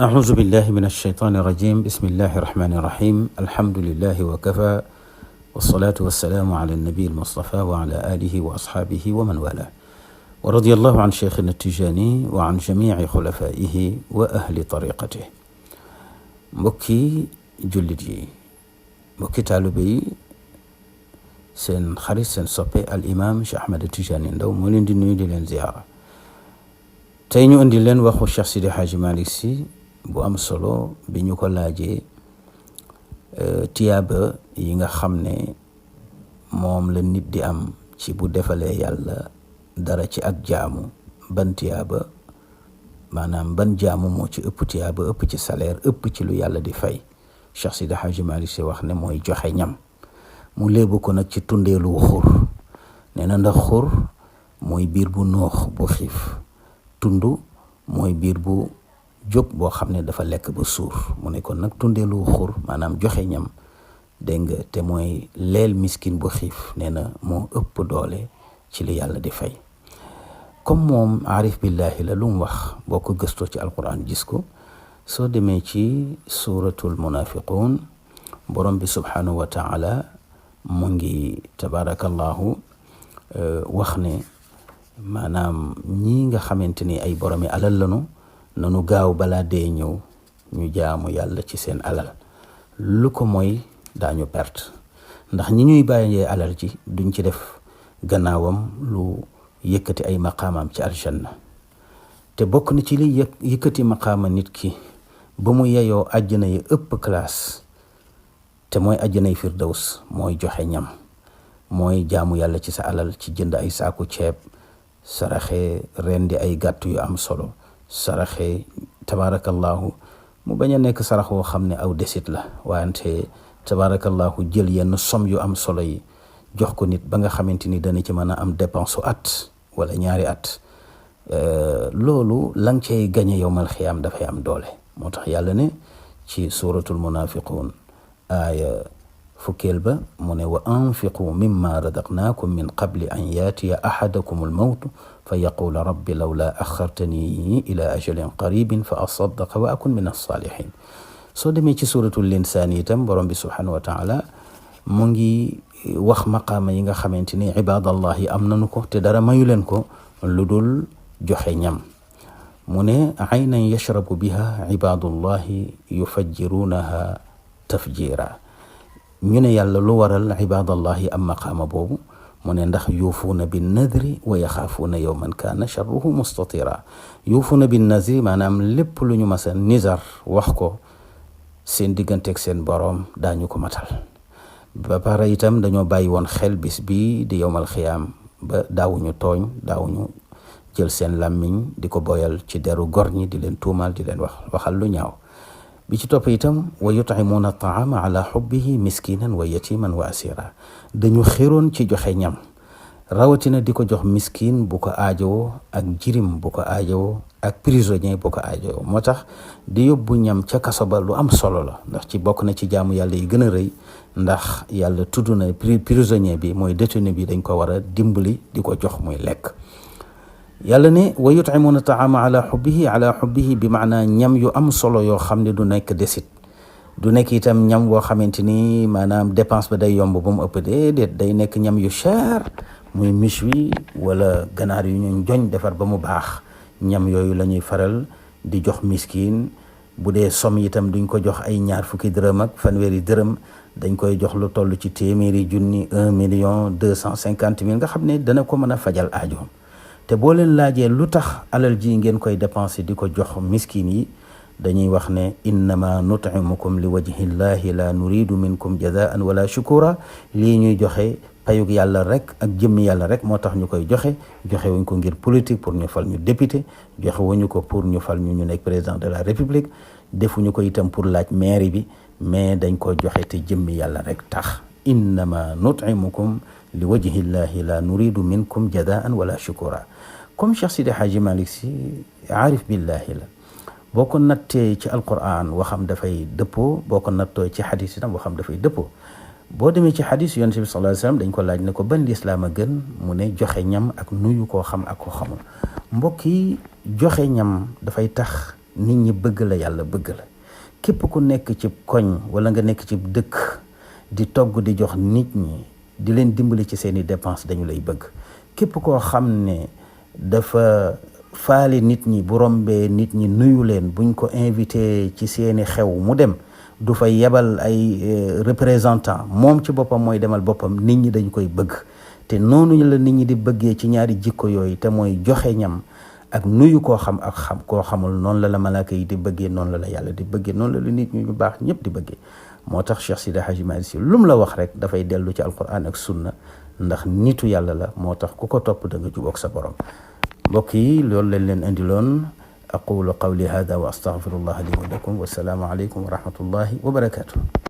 أعوذ بالله من الشيطان الرجيم بسم الله الرحمن الرحيم الحمد لله وكفى والصلاة والسلام على النبي المصطفى وعلى آله وأصحابه ومن والاه ورضي الله عن شيخنا التجاني وعن جميع خلفائه وأهل طريقته. mbokki jullit yi, mbokki taalibe yi, seen xarit seen soppe al imam Cheikh Ahmed Tidiane Ndao moo leen di nuyu di leen ziyaara. tey ñu indi leen waxu Cheikh Sidi Hadji Malick Sy bu am solo bi ñu ko laajee tiyaaba yi nga xam ne moom la nit di am ci bu defalee yàlla dara ci ak jaamu, ban tiyaaba maanaam ban jaamu moo ci ëpp tiyaaba, ëpp ci salaire, ëpp ci lu yàlla di fay. Cheikh Sidi Hadji Malick Sy wax ne mooy joxe ñam. mu léebu ko nag ci tundeelu xur. nee na ndax xur mooy biir bu noox bu xiif, tundu mooy biir bu jóg boo xam ne dafa lekk ba suur. mu ne kon nag tundeelu xur maanaam joxe ñam, dégg nga, te mooy leel miskin bu xiif, nee na moo ëpp doole ci li yàlla di fay. comme moom aarif billahi la, lu mu wax boo ko gëstoo ci alquran gis ko. soo demee ci suratul munafiqun, borom bi subhanahu wa taala mu ngi tabarakallahu wax ne maanaam ñi nga xamante ni ay boromi alal lanu, nanu gaaw balaa dee ñëw ñu jaamu yàlla ci seen alal, lu ko mooy daañu perte. ndax ñi ñuy bàyyee alal ji duñ ci def gannaawam lu yëkkati ay maqaamam ci aljanna. te bokk na ci li yëkkati maqaama nit ki ba mu yeyoo àjjana yi ëpp classe, te mooy àjjanay firdaws, mooy joxe ñam, mooy jaamu yàlla ci sa alal, ci jënd ay saaku ceeb, saraxe rendi ay gàtt yu am solo, saraxe tabarakallahu, mu bañ a nekk sarax woo xam ne aw desit la, wante tabarakallahu jël yenn som yu am solo yi jox ko nit ba nga xamante ni dana ci mën a am dépense su at wala ñaari at. loolu lang cay gañe yowmal xiyaam dafay am doole. moo tax yàlla ne ci suratul munafiqun aaya fukkeel ba mu ne wa anfiqu mimma razaqnaakum min qabli an yaatiya ahadakum almawtu fa yaqula rabbi lawla axartani ila ajalin qaribin fa asaddaqa wa akun min alsalihin. soo demee ci suratul insaan itam borom bi subhanahu wa taala mu ngi wax maqaama yi nga xamante ni ibadallahi am nanu ko te dara mayu leen ko lu dul joxe ñam. mu ne aynan yashrabu biha ibadullahi yufajjirunaha tafjira. ñu ne yàlla lu waral ibadallahi am maqaama boobu, mu ne ndax yuufuuna bin nadri wa yaxaafuuna yowman kaana charruhu mustatira. yuufuuna bin nadri maanaam lépp lu ñu masa nizar wax ko seen digganteeg seen boroom daañu ko matal. ba pare itam dañoo bàyyi woon xel bis bi di yowmal xiyaam ba daawuñu tooñ, daawuñu jël seen làmmiñ di ko boyal ci deru gor ñi, di leen tuumal, di leen waxal lu ñaaw. bi ci topp itam wa yut'imuuna taama ala xubbihi miskinan wa yatiman wa asira. dañu xiroon ci joxe ñam, rawatina di ko jox miskin bu ko aajowoo, ak jirim bu ko aajowoo, ak prisonnier bu ko aajowoo. moo tax di yóbbu ñam ca kaso ba lu am solo la, ndax ci bokk na ci jaamu yàlla yi gën a rëy. ndax yàlla tudd na prisonnier bi, mooy détenu bi, dañ ko war a dimbali di ko jox muy lekk. yàlla ne wa yut'imuuna taama ala xubbihi bi maanaa ñam yu am solo yoo xam ne du nekk desit, du nekk itam ñam woo xamante ni maanaam dépense ba day yomb ba mu ëpp. déedéet, day nekk ñam yu cher, muy méchoui wala ganaar yu ñu joñ defar ba mu baax. ñam yooyu la ñuy faral di jox miskin. bu dee som itam duñ ko jox ay 20 dërëm ak fanweeri dërëm, dañ koy jox lu toll ci téeméeri junni, 1,250,000 nga xam ne dana ko mën a fajal aajoom. te boo leen laajee lu tax alal ji ngeen koy dépensé di ko jox miskin yi, dañuy wax ne innama nut'imukum li wajhillahi la nuridu minkum jazaan wala shukura. lii ñuy joxe payug yàlla rek ak jëmmi yàlla rek moo tax ñu koy joxe. joxe wuñ ko ngir politique pour ñu fal ñu député, joxe wuñu ko pour ñu fal ñu nekk président de la république, defuñu ko itam pour laaj mairie bi, mais dañ ko joxe te jëmmi yàlla rek tax. innama nut'imukum li wajhillahi la nuridu minkum jazaan wala shukura. comme Cheikh Sidi Hadji Malick Sy aarif billahi la, boo ko nattee ci alquran waxam dafay dëppoo, boo ko nattoo ci xadis itam waxam dafay dëppoo. boo demee ci xadis yonent bi sallallahu alayhi wasallam dañ ko laaj ne ko ban lislaam a gën, mu ne joxe ñam ak nuyu koo xam ak koo xamul. mbokk yi, joxe ñam dafay tax nit ñi bëgg la yàlla bëgg la. képp ku nekk ci koñ wala nga nekk ci dëkk di togg di jox nit ñi di leen dimbali ci seeni dépense dañu lay bëgg. képp koo xam ne dafa faale nit ñi bu rombee nit ñi nuyu leen buñ ko invité ci seeni xew mu dem du fa yebal ay représentant moom ci boppam mooy demal boppam nit ñi dañu koy bëgg. te noonu la nit ñi di bëggee ci ñaari jikko yooyu te mooy joxe ñam ak nuyu koo xam ak xam koo xamul. noonu la malaaka yi di bëggee, noonu la yàlla di bëggee, noonu la nit ñu baax ñëpp di bëggee. moo tax Cheikh Sidi Hadji Malick Sy lu mu la wax rek dafay dellu ci alquran ak sunna, ndax nitu yàlla la. moo tax ku ko topp da nga jubóog sa borom. mbokk yi loolu lañ leen indiloon. aqulu qawli hada wa astaghfirullah li wa lakum. wassalaamu aleykum wa rahmatullahi wa barakatuh.